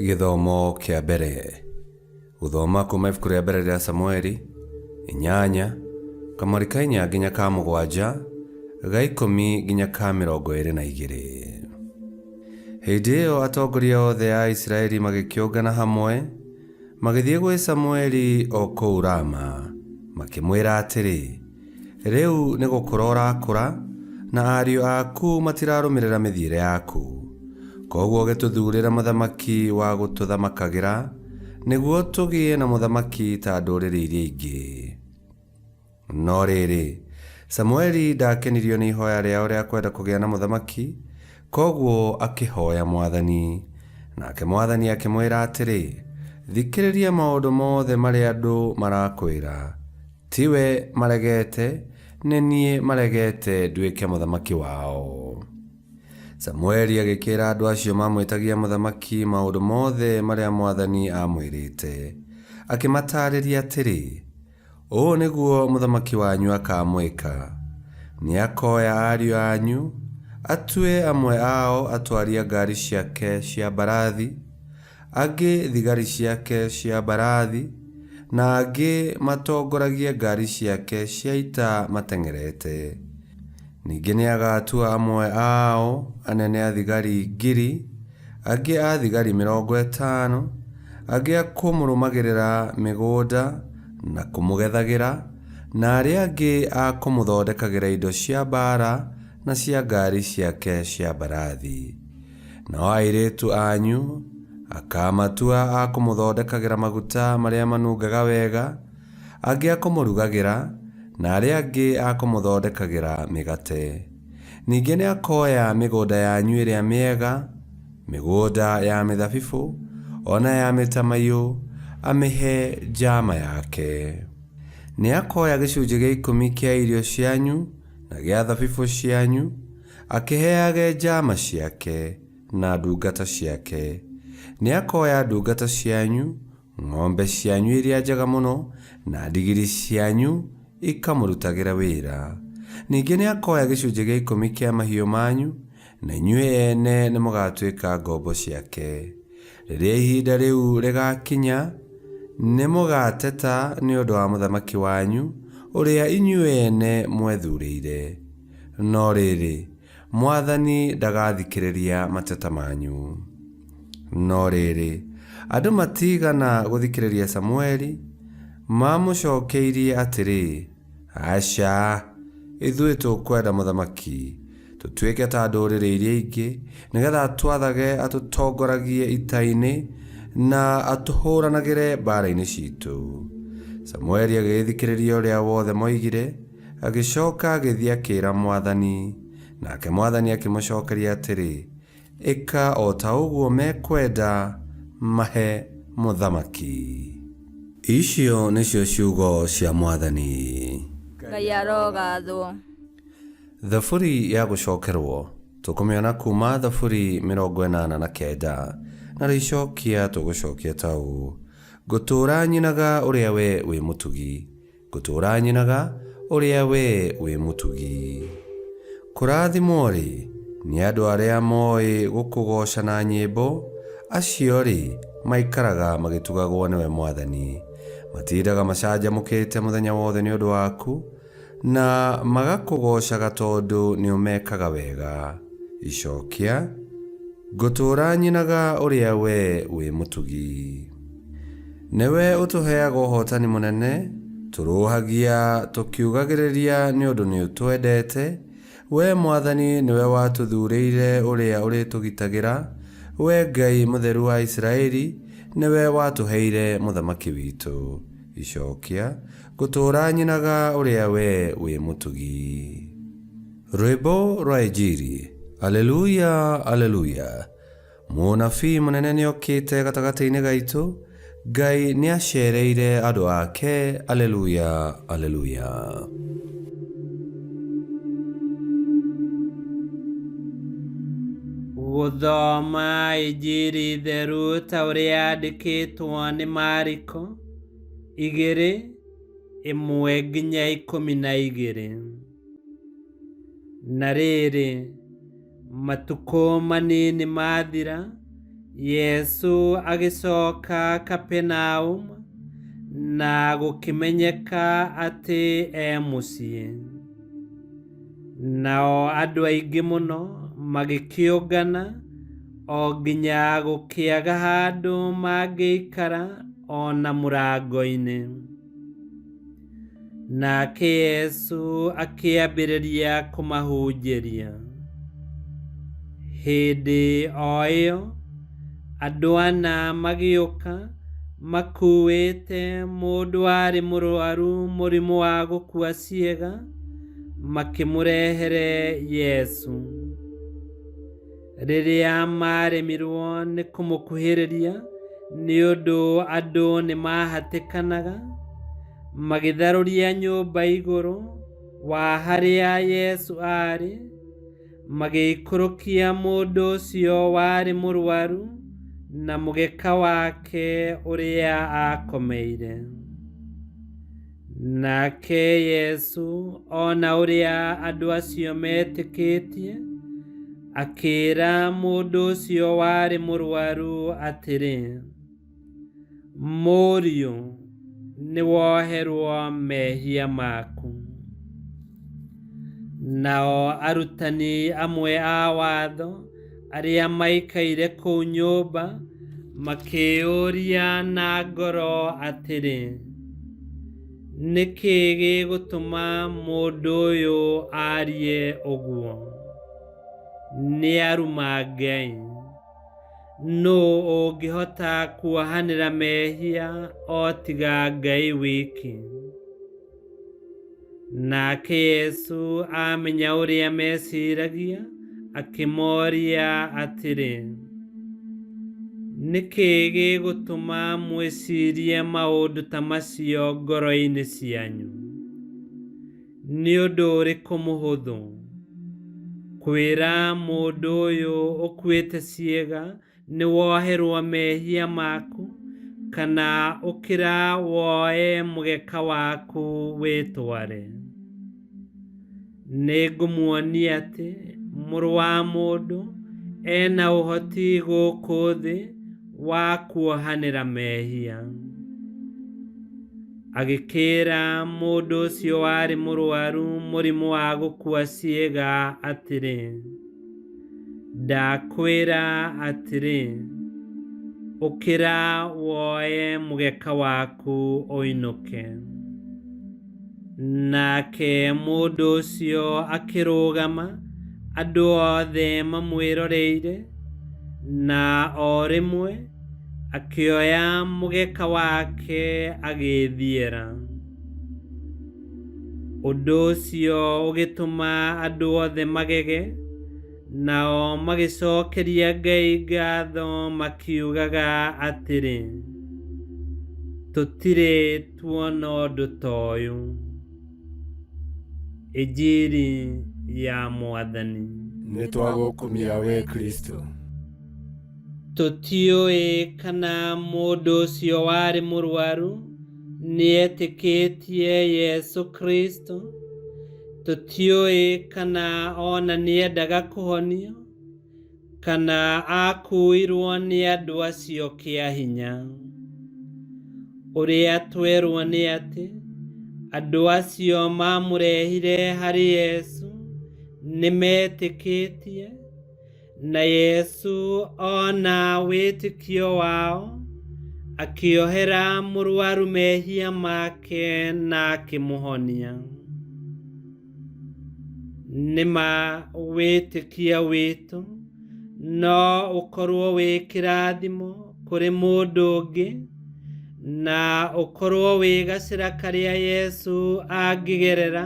Gĩthomo kĩa mbere. Gũthoma kuma ibuku rĩa mbere rĩa Samueli, inyanya, kamũhari ka inya nginya ka mũgwanja, ga ikũmi nginya ka 22. Hĩndĩ ĩyo atongoria othe a Isiraeli magĩkĩũngana hamwe, magĩthiĩ gwĩ Samueli o kũu Rama, makĩmwĩra atĩrĩ, Rĩu nĩ gũkũra ũrakũra, na ariũ aku matirarũmĩrĩra mĩthiĩre yaku. Kwoguo gĩtũthuurĩre mũthamaki wa gũtũthamakagĩra, nĩguo tũgĩe na mũthamaki ta ndũrĩrĩ iria ingĩ. No rĩrĩ, Samueli ndaakenirio nĩ ihoya rĩao rĩa kwenda kũgĩa na mũthamaki, kwoguo akĩhoya mwathani. Nake mwathani akĩmwĩra atĩrĩ, Thikĩrĩria maũndũ mothe marĩa andũ marakwĩra. Tiwe maregete, nĩ niĩ maregete nduĩke mũthamaki wao. Samueli agĩkĩĩra andũ acio maamwĩtagia mũthamaki maũndũ mothe marĩa mwathani aamwĩrĩte. Akĩmataarĩria atĩrĩ, Ũũ nĩguo mũthamaki wanyu akaamwĩka, nĩakoya ariũ anyu, atue amwe ao atwari a ngaari ciake cia mbarathi, angĩ thigari ciake cia mbarathi, na angĩ matongoragie ngaari ciake cia ita mateng'erete. Ningĩ nĩagatua amwe ao anene a thigari 1,000, angĩ a thigari 50, angĩ a kũmũrũmagĩrĩra mĩgũnda na kũmũgethagĩra, na arĩa angĩ a kũmũthondekagĩra indo cia mbaara na cia ngaari ciake cia mbarathi. Nao airĩtu anyu akaamatua a kũmũthondekagĩra maguta marĩa manungaga wega, angĩ a kũmũrugagĩra, na arĩa angĩ a kũmũthondekagĩra mĩgate. Ningĩ nĩakoya mĩgũnda yanyu ĩrĩa mĩega, mĩgũnda ya mĩthabibũ, o na ya mĩtamaiyũ, amĩhe njaama yake. Nĩakoya gĩcunjĩ gĩa ikũmi kĩa irio cianyu na gĩa thabibũ cianyu, akĩheage njaama ciake na ndungata ciake. Nĩakoya ndungata cianyu, ng'ombe cianyu iria njega mũno, na ndigiri cianyu ikamũrutagĩre wĩra. Ningĩ nĩakoya gĩcunjĩ gĩa ikũmi kĩa mahiũ manyu, na inyuĩ ene nĩmũgatuĩka ngombo ciake. Rĩrĩa ihinda rĩu rĩgaakinya, nĩmũgateta nĩ ũndũ wa mũthamaki wanyu, ũrĩa inyuĩ ene mwethuurĩire. No rĩrĩ, mwathani ndagathikĩrĩria mateta manyu. No rĩrĩ, andũ matiigana gũthikĩrĩria Samueli, maamũcookeirie atĩrĩ, Aca, ithuĩ tũkwenda mũthamaki, tũtuĩke ta ndũrĩrĩ iria ingĩ, nĩgetha atwathage atũtongoragie ita-inĩ na atũhũranagĩre mbaara-inĩ ciitũ. Samueli agĩgĩthikĩrĩria ũrĩa wothe moigire, agĩcoka agĩthiĩ akĩĩra mwathani. Nake mwathani akĩmũcokeria atĩrĩ, Ĩka o ta ũguo mekwenda, mahe mũthamaki. Icio nĩcio ciugo cia mwathani. Ngai arogathwo. Thaburi ya gũcokerwo, tũkũmĩona kuuma Thaburi 89, narĩo icokia tũgũcokia ta ũũ, Ngũtũũra nyinaga ũrĩa wee wĩ mũtugi, Ngũtũũra nyinaga ũrĩa wee wĩ mũtugi. Kũrathimwo-rĩ, nĩ andũ arĩa moĩ gũkũgooca na nyĩmbo, acio-rĩ, maikaraga magĩtugagwo nĩwe Mwathani. Matindaga macanjamũkĩte mũthenya wothe nĩ ũndũ waku, na magakũgoocaga tondũ nĩũmekaga wega. Icokia. Ngũtũũra nyinaga ũrĩa wee wĩ mũtugi. Nĩwe ũtũheaga ũhootani mũnene, tũrũũhagia tũkiugagĩrĩria nĩ ũndũ nĩũtwendete. Wee Mwathani nĩwe watũthuurĩire ũrĩa ũrĩtũgitagĩra, wee Ngai Mũtheru wa Isiraeli nĩwe watũheire mũthamaki witũ. Icokia, Ngũtũũra nyinaga ũrĩa wee wĩ mũtugi. Rwĩmbo rwa Injiri. Aleluya, Aleluya! Mũnabii mũnene nĩokĩte gatagatĩ-inĩ gaitũ, Ngai nĩaceereire andũ ake. Aleluya, Aleluya! Gũthoma Injiri theru ta ũrĩa yandĩkĩtwo nĩ Mariko, igĩrĩ, ĩmwe nginya 12. Na rĩrĩ, matukũ manini mathira, Yesu agĩcoka Kapenaum, na gũkĩmenyeka atĩ e mũciĩ. Nao andũ aingĩ mũno magĩkĩũngana o nginya gũkĩaga handũ mangĩikara o na mũrango-inĩ. Nake Yesu akĩambĩrĩria kũmahunjĩria. Hĩndĩ o ĩyo andũ ana magĩũka makuuĩte mũndũ warĩ mũrwaru mũrimũ wa gũkua ciĩga, makĩmũrehere Yesu. Rĩrĩa maaremirwo nĩ kũmũkuhĩrĩria nĩ ũndũ andũ nĩmahatĩkanaga, magĩtharũria nyũmba igũrũ wa harĩa Yesu aarĩ, magĩikũrũkia mũndũ ũcio warĩ mũrwaru na mũgeka wake ũrĩa aakomeire. Nake Yesu ona ũrĩa andũ acio metĩkĩtie, akĩĩra mũndũ ũcio warĩ mũrwaru atĩrĩ, Mũriũ, nĩwoherwo mehia maku. Nao arutani amwe a watho arĩa maikaire kũu nyũmba makĩĩyũria na ngoro atĩrĩ, Nĩ kĩĩ gĩgũtũma mũndũ ũyũ aarie ũguo? Nĩaruma Ngai. Nũũ ũngĩhota kuohanĩra mehia o tiga Ngai wiki? Nake Yesu aamenya ũrĩa meciragia, akĩmoria atĩrĩ, Nĩ kĩĩ gĩgũtũma mwĩcirie maũndũ ta macio ngoro-inĩ cianyu? Nĩ ũndũ ũrĩkũ mũhũthũ, kwĩra mũndũ ũyũ ũkuĩte ciĩga nĩwoherwo mehia maku, kana ũkĩra woe mũgeka waku wĩtware? Nĩngũmuonia atĩ Mũrũ wa Mũndũ e na ũhoti gũkũ thĩ wa kuohanĩra mehia. Agĩkĩĩra mũndũ ũcio warĩ mũrũaru mũrimũ wa gũkua ciĩga atĩrĩ, Ndakwĩra atĩrĩ, ũkĩra woe mũgeka waku ũinũke. Nake mũndũ ũcio akĩrũgama andũ othe mamwĩroreire, na o rĩmwe akĩoya mũgeka wake agĩĩthiĩra. Ũndũ ũcio ũgĩtũma andũ othe magege, nao magĩcokeria Ngai ngatho makiugaga atĩrĩ, Tũtirĩ tuona ũndũ ta ũyũ. Injiri ya Mwathani. Nĩtwagũkumia wee Kristo. Tũtiũĩ kana mũndũ ũcio warĩ mũrwaru nĩetĩkĩtie Yesu Kristo. Tũtiũĩ kana ona nĩendaga kũhonio, kana akuuirwo nĩ andũ acio kĩa hinya. Ũrĩa twerwo nĩ atĩ andũ acio mamũrehire harĩ Yesu nĩmetĩkĩtie, na Yesu ona wĩtĩkio wao, akĩohera mũrwaru mehia make na akĩmũhonia. Nĩ ma wĩtĩkio witũ no ũkorwo wĩ kĩrathimo kũrĩ mũndũ ũngĩ, na ũkorwo wĩ gacĩra karĩa Yesu angĩgerera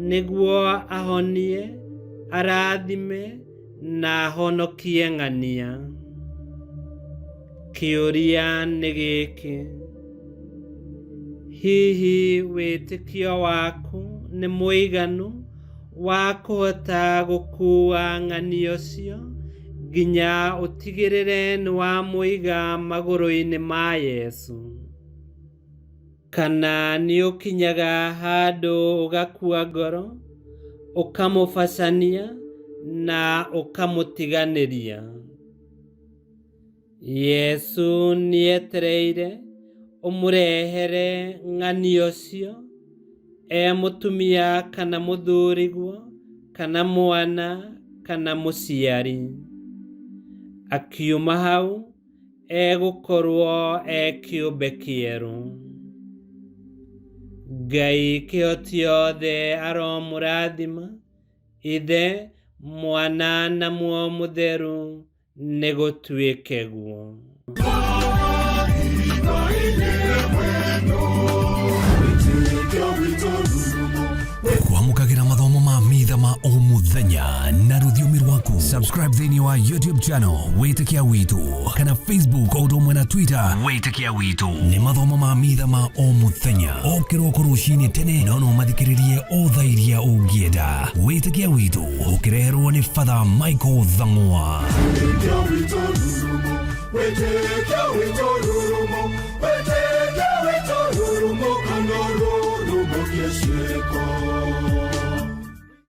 nĩguo ahonie, arathime na ahonokie ng'ania. Kĩũria nĩ gĩkĩ, hihi wĩtĩkio waku nĩ mũiganu wa kũhota gũkuua ng'ania ũcio nginya ũtigĩrĩre nĩ wamũiga magũrũ-inĩ ma Yesu? Kana nĩ ũkinyaga handũ ũgakua ngoro, ũkamũbacania na ũkamũtiganĩria? Yesu nĩetereire ũmũrehere ng'ani ũcio, e mũtumia kana mũthuriguo kana mwana kana mũciari. Akiuma hau egũkorwo e kĩũmbe kĩerũ. Ngai kĩhoti othe aromũrathima, Ithe, Mwana na Muoyo Mũtheru, nĩgũtuĩke guo. Kwamũkagĩra mathomo ma mitha ma o mũthenya na rũthiomi rwaku. Subscribe thĩinĩ wa YouTube channel Wĩtĩkia Witũ kana Facebook o ũndũ ũmwe na Twitter Wĩtĩkia Witũ. Nĩ mathomo ma mitha ma o mũthenya o kĩroko rũcinĩ tene, no no mathikĩrĩrie o thaa iria ũngĩenda. Wĩtĩkia Witũ ũkĩreherwo nĩ Father Michael Thang'wa. Wĩtĩkia witũ rurumo, wĩtĩkia witũ rurumo, kana rurumo kĩciĩko.